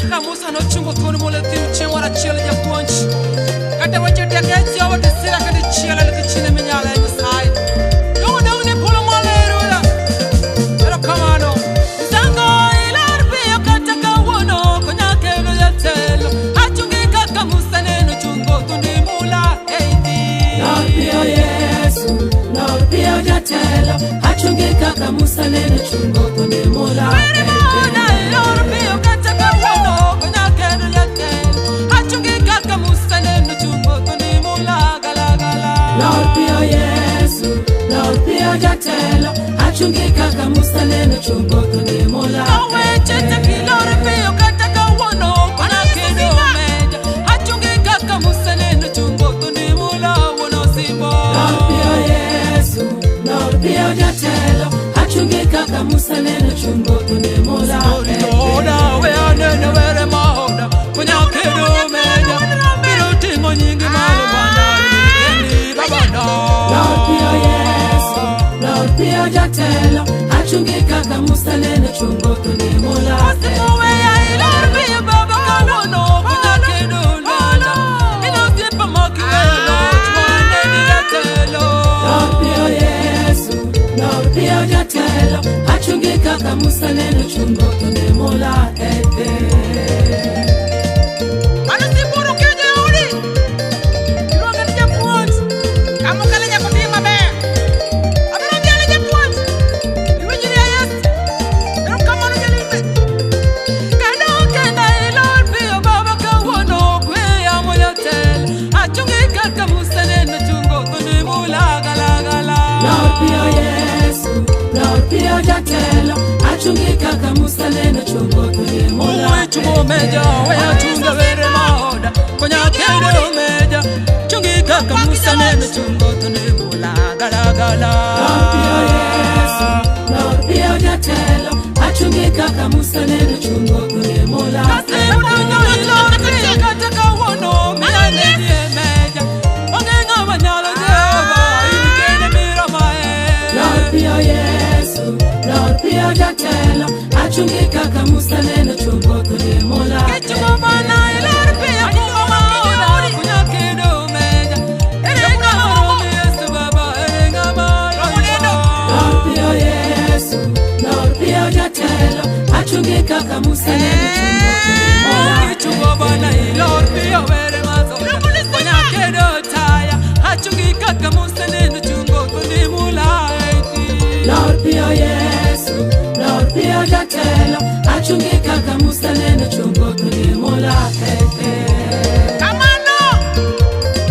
kaka Musa nochungo thuond mula e thim chieng' moro achiel japuonj. Kata weche tek e Jehova to sira kendo ichiela nikech in ema inyalo e Nyasaye. Dongo dong' ne polo mwalo e Ruodha. Erokamano. Misango iler piyo kata kawuono konya kelo jatelo. Achungi kaka Musa neno chungo thuond mula ei thim. Lor piyo Yesu, lor piyo jatelo, achungi kaka Musa neno chungo thonde mula. Were maoda lor piyo kata kawuono konya kelo jatelo. Achungi kaka Musa neno chungo thuond mula galagala. Lor piyo Yesu, lor piyo jatelo, achungi kaka Musa neno chungo thonde mula. Kaweche tek ilor piyo kata kawuono konya kedo meja. Achungi kaka Musa neno chungo thuond mula wuon osimbo. Lor piyo Yesu, lor piyo jatelo, achungi kaka Musa neno chungo thonde mula. Oda we anene were maoda konya kedo meja. Biro ting'o nyingi malo Bwana kendi babana. Lor piyo Yesu, lor piyo jatelo, achungi kaka Musa neno chungo thonde mula. Osimoweya ilor piyo baba kawuono konya kedo lala. Inosiepa makiweyo loch waneni jatelo. Lor piyo Yesu, lor piyo jatelo, achungi kaka Musa neno chungo thonde mula. Eh, eh. Mano sibuor okejo e odi. Iluonge ni japuonj. Kama okale nyaka otim maber. Abiro dhiale japuonj. Iwinjri ya Yesu. Erokamano jalimbe. Kendo kenda ilor piyo baba kawuono kwe yamo jatelo. Achungi kaka Musa neno chungo thuond mula galagala. Lor piyo Yesu, lor piyo jatelo, achungi kaka Musa neno chungo thonde mula. Uwe chungo meja, we achunga were maoda. Konya kedo meja. Chungi kaka Musa neno chungo thuond mula galagala. Lor piyo Yesu, lor piyo jatelo, achungi kaka Musa neno chungo thonde mula. Kasemudonjo ilor piyo kata kawuono mianeni e meja. Onge ng'ama nyalo Jehova, in kende mirama e. Lor piyo Yesu, lor piyo jatelo, achungi kaka Musa neno chungo thonde mula. Kichungo mana ilor piyo kuma maoda kunya kedo meja. Ere ng'ama romi Yesu baba, ere ng'ama loyo. Lor piyo Yesu, lor piyo jatelo, achungi kaka Musa neno chungo thonde mula. Kichungo bana ilor piyo were mazoda. Konya kedo taya, achungi kaka Musa neno chungo thuond mula e Lor piyo Yesu, lor piyo jatelo, achungi kaka Musa neno chungo thonde mula. Eh, eh. Kamano,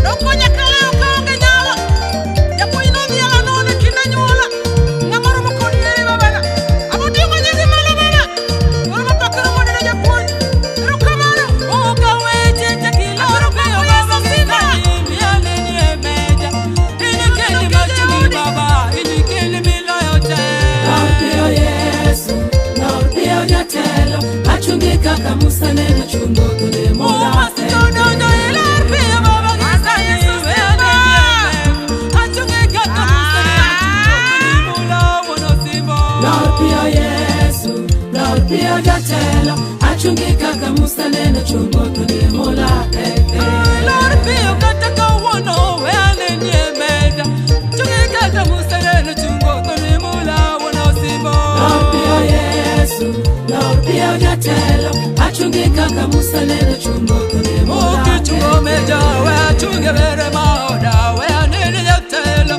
nokonya kaleo kaonge nyalo. Japuonj nodhiala none kinde nyuola. Ng'ama romo kodi ere babana. Aboting'o nyingi malo baba. Oromo pakoro moneno japuonj. Erokamano. Oka weche tek ilor piyo baba gikani mianeni e meja. In kende machungi baba, in kende miloyo te. Lor piyo Yesu, lor piyo jatelo, achungi kaka Musa neno chungo thonde mula. Umasitodonjo ilor piyo baba gikani mianeni e meja. Achungi kaka Musa neno chungo thuond mula wuon osimbo. Lor piyo Yesu, lor piyo jatelo, achungi kaka Musa neno chungo thonde mula. Eh, eh. Lor piyo kata kawuono we aneni e meja. Chungi kaka Musa neno chungo thuond mula wuon osimbo. Lor piyo Yesu, lor piyo jatelo, achungi kaka Musa neno chungo thonde mula. Okichungo meja we achunge were maoda we aneni jatelo.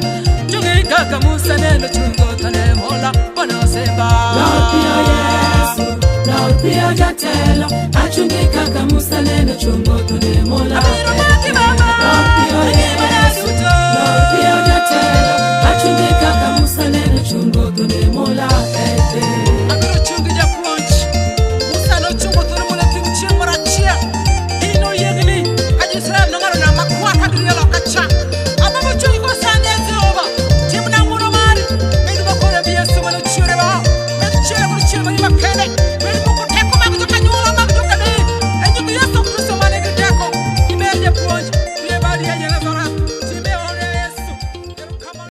Chungi kaka Musa neno chungo thuond mula wuon osimbo. Lor piyo Yesu, lor piyo jatelo, achungi kaka Musa neno chungo thonde mula. Abiro maki baba, Lor piyo ngimana Yesu, duto. lor piyo jatelo, achungi kaka Musa neno chungo thonde mula.